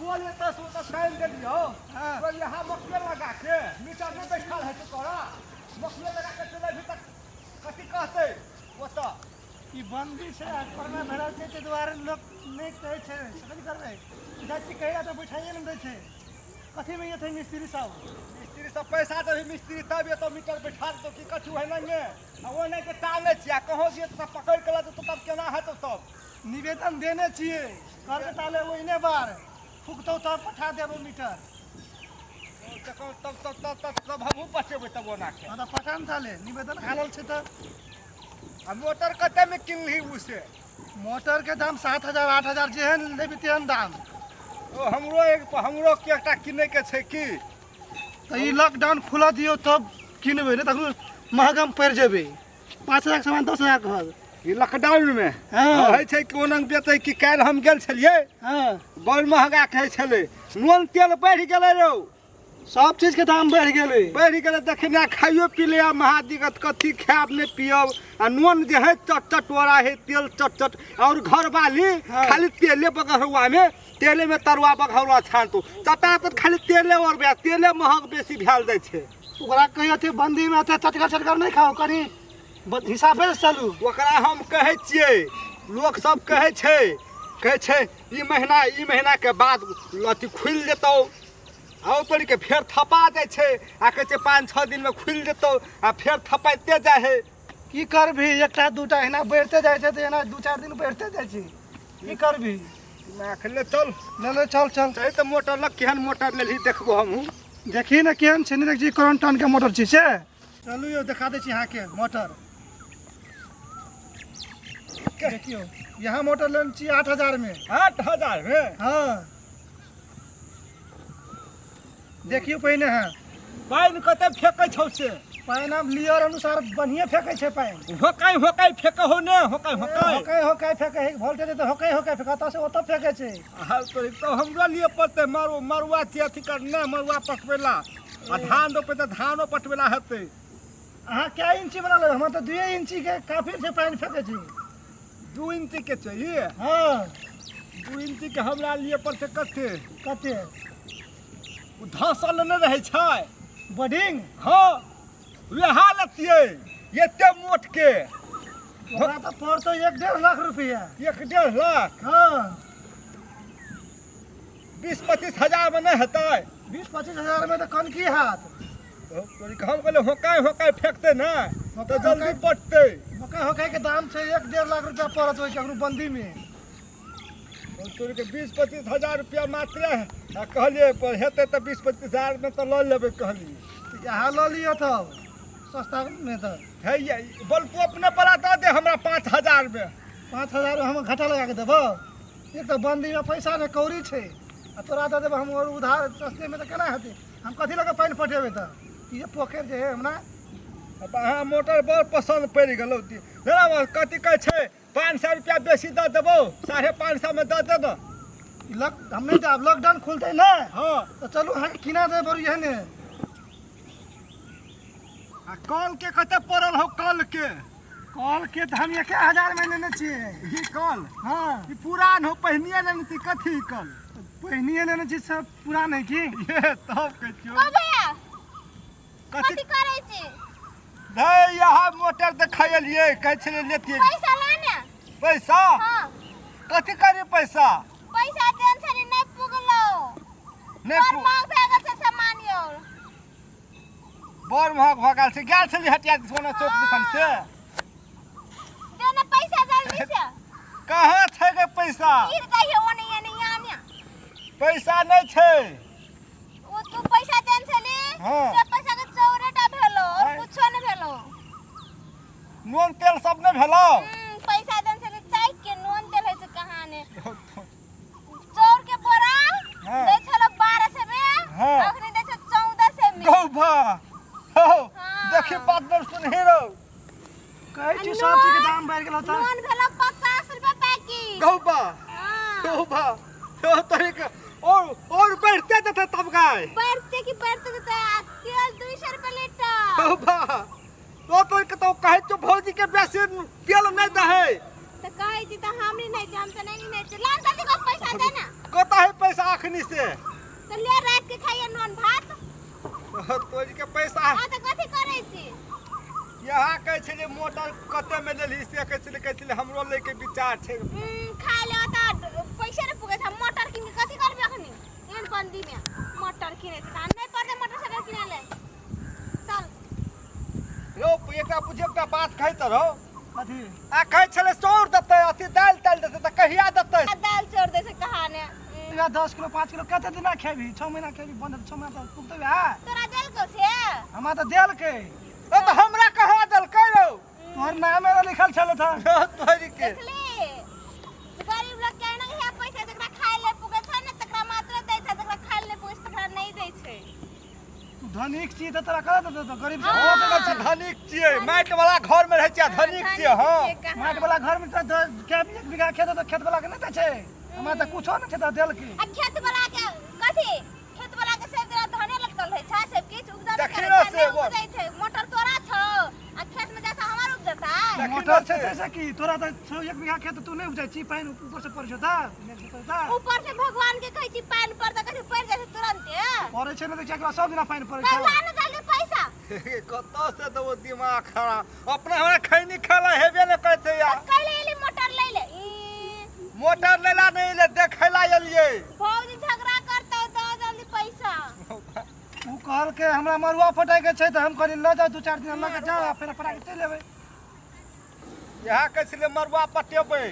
बोल एतऽ से ओतऽ टाइम देलियौ। हाँ। तो यहाँ मकई लगा के मीटर नहि बैठल है तोरा, मकई लगा के चले भी तक कथी कहतै ओतऽ? ई बंदी छै आ कोरोना भेल छै, ताहि दुआरे लोक नहि कहै छै। कथी करबै, जाइ छी कहै तऽ बैठाइए नहि दै छै। कथीमे एतै मिस्त्री सब? मिस्त्री सब पैसा देबही मिस्त्री तब एतौ मीटर बैठा देतौ कि कथी है नहि। आ ओ नहि के टांगे छियै आ कहों दियै तऽ पकड़ि के लऽ जेतौ, तब केना हेतौ तब? निवेदन देने छियै, कहलकै ताले ओहिने बार फुकतौ तब पठा देबो मीटर। तब तब तब तब तब तब हमहूँ पठेबै तब ओना के। हँ तऽ पठा ने ताले, निवेदन खालल छै तऽ। आ मोटर कतेमे किनलही उ से? मोटरके दाम 7000 8000, जेहन लेबही तेहन दाम। ओ हमरो एक हमरो के एकटा किनैके छै की। तऽ ई लॉकडाउन खुलऽ दियौ तब किनबै, नहि तखन महगमे पड़ि जेबै। 5000 के सामान 10,000 कहत। ई लॉकडाउन मे हँ। होइ छै कि ओना बेचै कि? काल्हि हम गेल छलियै। हँ। बड़ महगा कहै छलै, नून तेल बढ़ि गेलै रौ। सब चीजके दाम बढ़ि गेलै। बढ़ि गेलै। देखिने ना खाइयो पी ले महा दिक्कत, कथी खायब नहि पियब। आ नून जे है चट चट ओरा है, तेल चट चट, और घरवाली हाँ। खाली तेले बघरुआ में, तेले में तरुआ बघरुआ छानतू चटाचट, खाली तेले और तेले महग बेसी भेल जाइ छै। ओकरा कहियो अथी बंदीमे अथी चटगर चटगर नहि खाउ, कनि हिसाबे से चलू। ओकरा हम कहै छियै, लोक सब कहै छै, कहै छै ई महीना, ई महीना के बाद अथी खुलि जेतौ, आ ओहि के फेर थपा जाइ छै आ कहै छै 5-6 दिनमे खुलि जेतौ, आ फेर थपाइते जाइ है। की करबही, एकटा दूटा एना बढ़िते जाइ छै तऽ एना 2-4 दिन बढ़िते जाइ छै, की करबही? ले चल। ले ले, चल चल। चाही तऽ मोटर लग, केहन मोटर लेलही देखबो हमहूँ। देखी ने केहन छै, नहि देखै छी कोन टन के मोटर छै से। चलू यौ, देखा दै छी अहाँके मोटर। देखियौ, यहाँ मोटर लेने छी 8000 में। 8000 मे? हाँ, देखियौ पहिने। हाँ। पानि कते फेकै छौ से? पानि आब लियर अनुसार बढ़िए फेकै छै पानि। होकाइ होकाइ फेकै हो ने, होकाइ होकाइ? होकाइ होकाइ फेकै है, वोल्टेज तऽ होकाइ होकाइ फेकै, ओतऽ से ओतऽ फेकै छै। हाँ तो हमरो लिए पड़तै मारू मरुआ छै अथी करने, मरुआ पटबेला आ धान रोपे तऽ धानो पटबेला हेतै। अहाँ कै इंची बना लेबै? हमरा तऽ 2 इंची के काफी छै, पानि फेकै छै। 2 इंची के चाहिए? हाँ। 2 इंची के हमरा लिए पड़तै कते? कते? ओ धसल नहि रहै छै। बडिंग? हाँ, वएह लेतियै एते मोट के। ओकरा तऽ पड़तौ 1.5 लाख रुपया। 1.5 लाख? हाँ। 20-25 हजार मे नहि हेतै? 20-25 हजार में तऽ कनकी हाथ। हम कहलियै होकाइ होकाइ फेकतै ने तऽ जल्दी पटतै। होकाइ होकाइ के दाम छै, 1.5 लाख रुपया पड़त ओहिके अखन बंदी में। तोरीके 20-25 हजार रुपया मात्रे है आ कहलियै पर हेतै तऽ 20-25 हजार मे तऽ लऽ लेबै कहलियै। यहाँ लऽ लिअ तब सस्ता में तऽ। है ये बल्कु अपने बला दऽ दे हमरा 5000 मे। 5000 हम घाटा लगा के देबो? एक तऽ बंदी में पैसा ने कौड़ी छै आ तोरा दऽ देबो हम और उधार सस्ते में, तऽ केना हेतै? हम कथी लऽ कऽ पानि पटेबै तऽ ई जे पोखरि जे है हमरा। अब अहाँ मोटर बड़ पसन्द पड़ि गेलौ। दादा, कथी कहै छै, 500 रुपया बेसी दऽ देबौ, 550 मे दऽ दे ने। लॉक हम नहि देब, लॉकडाउन खुलतै ने। हाँ। तऽ चलू, अहाँके किना देब बरू एहने। आ कल के कते पड़ल हौ कल के? कल के तऽ हम 1000 में लेने छियै। ई कल? हाँ। ई पुरान हो, पहिनिए लेने छी कथी ई कल? पहिनिए लेने छी, सब पुरान है की। ये तब कहै छियौ। ओ भैया। कथी? कथी करै छी? नहीं, यहाँ मोटर देखाइलियै, कहै छलै लेतियै। पैसा ला ने। पैसा? हाँ। कथी करी पैसा? पैसा देन छली, नहि पुगलो। नहि बड़ महग भए गेल छै सामान यौ। बड़ महग भऽ गेल छै। गेल छली हटिया सोना चौक दिसन से? दे ने पैसा जल्दी से। कहाँ छै गे पैसा? गिर जाइए ओने एने आने। पैसा नहि छै। ओ तू पैसा देन छली। हाँ। से पैसा के चौरेटा भेलो और हाँ। कुछो नहि भेलो। नून तेल सब नहि भेलो? पैसा देन छली चाय के, नून तेल होइ छै कहाँ ने। चाउर के बोरा हाँ। दै छलो 1200 में। हाँ। अखनी दै छै 1400 में। गौ भा हो। हाँ। देखी पार्टनर सुनही रौ। कहै छी सब चीज के दाम बढ़ि गेल तऽ। नून भेलो 50 रुपया पैकेट। गौ बा। हाँ। गौ बा तो तरीके और बढ़ते जेतै तब गाय। बढ़ते की बढ़ते जेतै, आ तेल 200 रुपया लीटर। गौ बा, तो तोर के तो कहै छौ भौजी के बेसी तेल नहि दहै। तऽ तऽ कहै छी तऽ हम नहि छी, हम तऽ नहि नहि छी। लान जल्दी को पैसा दे ना। कतऽ है पैसा अखनी से? तऽ ले रात के खाइए नून भात। तोरी के पैसा। हाँ तऽ कथी करै छी? यहाँ कहै छलै मोटर कते में लेलही से कहै छलै, कहै छलै हमरो लैके विचार छै। खाय ले तऽ पैसा नहि पुगै छै। मोटर कीन के कथी करबी अखनी? एहन बंदी में मोटर किनै छै तऽ नहि पड़तै मोटरसाइकिल किनै ले। चल। रौ एकरा बुझियौ एकटा बात कहैत रहो। कथी? आ कहै छलै चाउर देतै, अथी दालि तालि देतै, तऽ कहिया देतै? आ दालि चाउर दै छै कहाँ ने। 10 किलो 5 किलो कते दिना खेबही? 6 महीना खेबही बंद, 6 महीना तऽ पुगतै वएह। तोरा देलकौ से? हमरा तऽ देलकै। ओ तऽ हमरा कहाँ देलकै रौ? तोहर नामे लिखल छल तऽ। तोहरी के। देखली गरीब लोग के ना है पैसा, जकरा खाय ले पुगे छै ने तकरा मात्र दै छै, जकरा खाय ले पुगे छै तकरा नहीं दै छै। तू धनिक छी तऽ तोरा कहाँ देतौ? गरीब छी। हम तऽ धनिक छियै, माटि वाला घर में रहै छियै, धनिक छियै। हँ माटि वाला घर में तऽ एक बीघा खेत तऽ खेत वाला के नहि दै छै। हमरा तऽ कुछो नहि छै तऽ देलकै। आ खेत वाला के कथी? खेत वाला के सब दिना धाने लटकल रहै छै, सब किछु उपजा देखी ने छै, से नहि उपजै छै। मोटर तोरा छौ आ खेत में जैसा हमर उपजतै। मोटर छै तैसे की? तोरा तऽ छौ 1 बीघा खेत, तू नहि उपजै छी, पानि ऊपर से पड़ै छौ तऽ मेघ से पड़ै तऽ। ऊपर से भगवान के कहै छी पानि पड़ तऽ कहै छै पड़ि जाइ छै तुरन्ते। पड़ै छै ने तऽ किया सब दिना पानि पड़ै छै। ला ने जल्दी पैसा। कतऽ से देबो? दिमाग खराब। अपना हमरा खैनी खेला हेबे नहि करै छै यार। कैले एली मोटर लै ले? मोटर लेला नहि एलै, देखै ला एलियै। भौजी झगड़ा करतौ, दऽ जल्दी पैसा। ओ कहलकै हमरा मरुआ फटाके छै तऽ हम कहलियै लऽ जाउ, 2-4 दिन लऽ के जाउ आ फेर फटा के चलि एबै। इएह कहै छलै मरुआ पटेबै।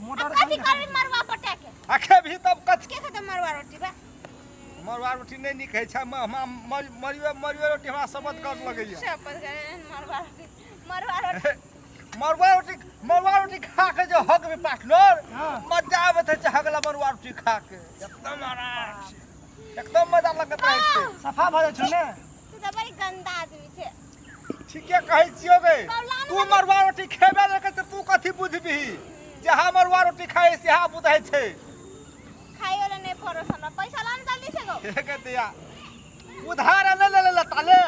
मोटर कथी करबी मरुआ पटाके? आ खेबही तब कथी? के खेतै मरुआ रोटी? बा मरुआ रोटी नहि नीक होइ छै। हमरा मरुए मरुए रोटी हमरा शपथ कर लगैया। शपथ कर मरुआ रोटी, मरुआ रोटी। मरुआ रोटी, मरुआ रोटी खा के जे हगबै पार्टनर, मजा आबैत होइ छै हगला मरुआ रोटी खा के। एकदम आराम से, एकदम मजा लगैत रहै छै। सफा भऽ जाइ छौ ने? तू तऽ बड़ी गंदा आदमी छै। ठीके कहै छियौ गे। तू मरुआ रोटी खेबे नहि करै तू कथी बुझबिही? जहाँ मरुआ रोटी खाइ सेहा बुझै छै। खाइयो ले नहि पड़ो हमरा पैसा ला ने जल्दी से गो। हे दिया उधार नहि ले ले ताले।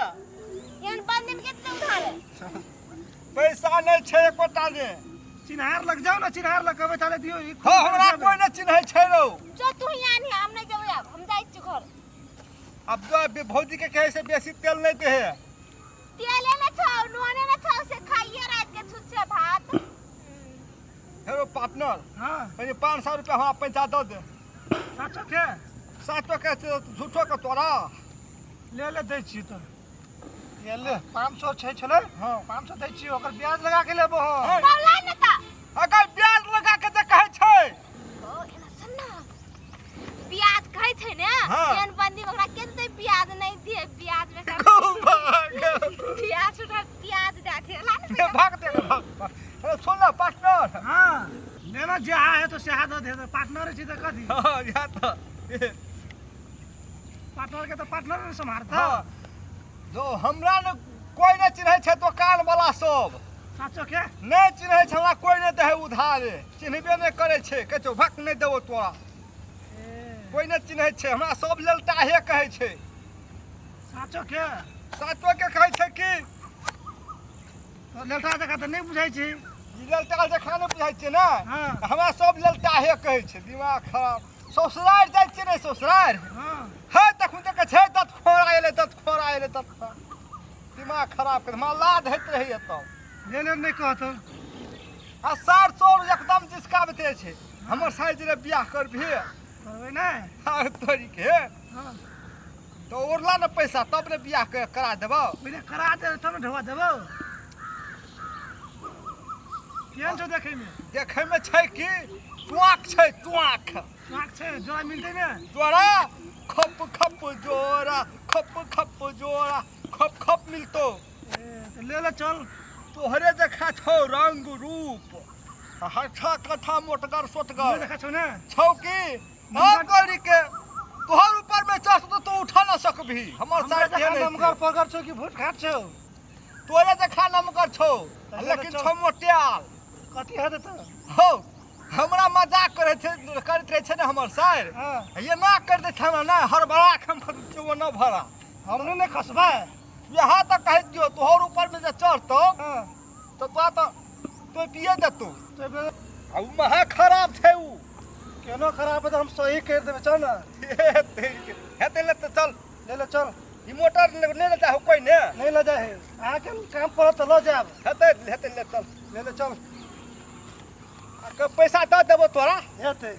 एहन बंदी में कितना उधार है? पैसा नहि छै एकोटा ने। चिन्हार लग जाओ ना, चिन्हार लग कहबै ताले दियौ। हँ हमरा कोइ नहि चिन्है छै रौ। जो तू यहाँ नहीं, हम नहीं जेबै आब, हम जाइ छी घर। अब जो भौजी के कहै से बेसी तेल नहि दे है। तेले ने छौ, नूने ने छौ, से खाइए रात के छुच्छे भात। हेरो पार्टनर। हाँ। कनि 500 रुपया हमरा पैसा दऽ दे। सातो के? सातो के झूठो के तोरा। ले ले दै छी तऽ। ये ले 500 छै छलै। हाँ। 500 दै छी, ओकर ब्याज लगा के लेबो हम। तब ला ने तऽ। अगर ब्याज लगा के जे कहै छै। ओ एना सुन ना, ब्याज कहै छै ने। हाँ। एहन बंदी में ओकरा के देतै ब्याज? नहीं दिए ब्याज में खूब भाग। ब्याज उठा प्याज दे दे ला ने पैसा। भाग दे भाग भाग। अरे सुन ना पार्टनर। हाँ लेना जे है तो सेहा दऽ दे, पार्टनर छी तऽ कथी। हाँ या तऽ पार्टनर के तऽ पार्टनर ने सम्हारता। हाँ जो हमरा ने कोइ नहि चिन्है छै दोकान वाला सब। साचो के? नहि चिन्है छै हमरा, कोइ नहि दै उधारे, चिन्हबे नहि करै छै। कहै छौ भक नहि देबो तोरा। कोइ नहि चिन्है छै हमरा, सब ललताहे कहै छै। साचो के? साचो के कहै छै कि। तो ललता जकाँ तऽ नहि बुझै छै। ई ललता जकाँ नहि बुझै छै ने। हाँ। हमरा सब ललताहे कहै छै। दिमाग खराब। ससुरारि जाइ छियै ने ससुरारि। हाँ। हे तखन तऽ कहै छै दत खोरा एलै, दत खोरा एलै, दत खोरा। दिमाग खराब कर हमरा लाद होइत रहैया तब। ले ले नहि कहतौ। आ सार चोर एकदम जिसकाबैत रहै छै। हमर साइज रे बियाह करबिही? करबै नहि। हाँ तोरी के। हाँ। तो ओरला ने पैसा तब ने बियाह करा देबौ। पहिने करा दे तब ने ढोआ देबौ। केहन छौ देखैमे? देखैमे छै कि चुआक छै, चुआक। चुआक छै, जोड़ा मिलतै ने? जोड़ा खप खप जोड़ा, खप खप जोड़ा, खप खप मिलतो। ए, तऽ ले ले चल। तोहरे देखा छौ रंग रूप, हठा कथा मोटगर सोटगर देखा छौ ने? छौ कि हाँ गौरी के तोहर ऊपर में चढ़ तो तू उठा ना सकबही। हमर हमरा साइड देखा नहीं नमगर पगर छौ कि भूत खाट छौ? तोरे देखा नमगर छौ लेकिन छौ मोटियाल। कथी हेतै तऽ? हौ हमरा मजाक करै छै, करैत रहै छै ने हमर साइर। हाँ। ये ना कर दै छै हमरा, ना हड़बड़ा के हम खसबै न भरा। हमरो नहि खसबै। यहाँ तक कहै दियौ तोहर ऊपर में जे चढ़तौ हाँ। तऽ तोरा तऽ तो पिए देतौ। तो आ उ महा खराब छै उ। केनो खराब है तऽ हम सही करि देबै, चल ने। हेतै ले तऽ चल। ले ले चल। ई मोटर नहि ले जाहो कोइ ने? नहीं ले जाए है, अहाँके काम पड़त तऽ लऽ जायब। हेतै हेतै, ले चल। ले ले चल। आ पैसा दऽ देबो तोरा। हेतै।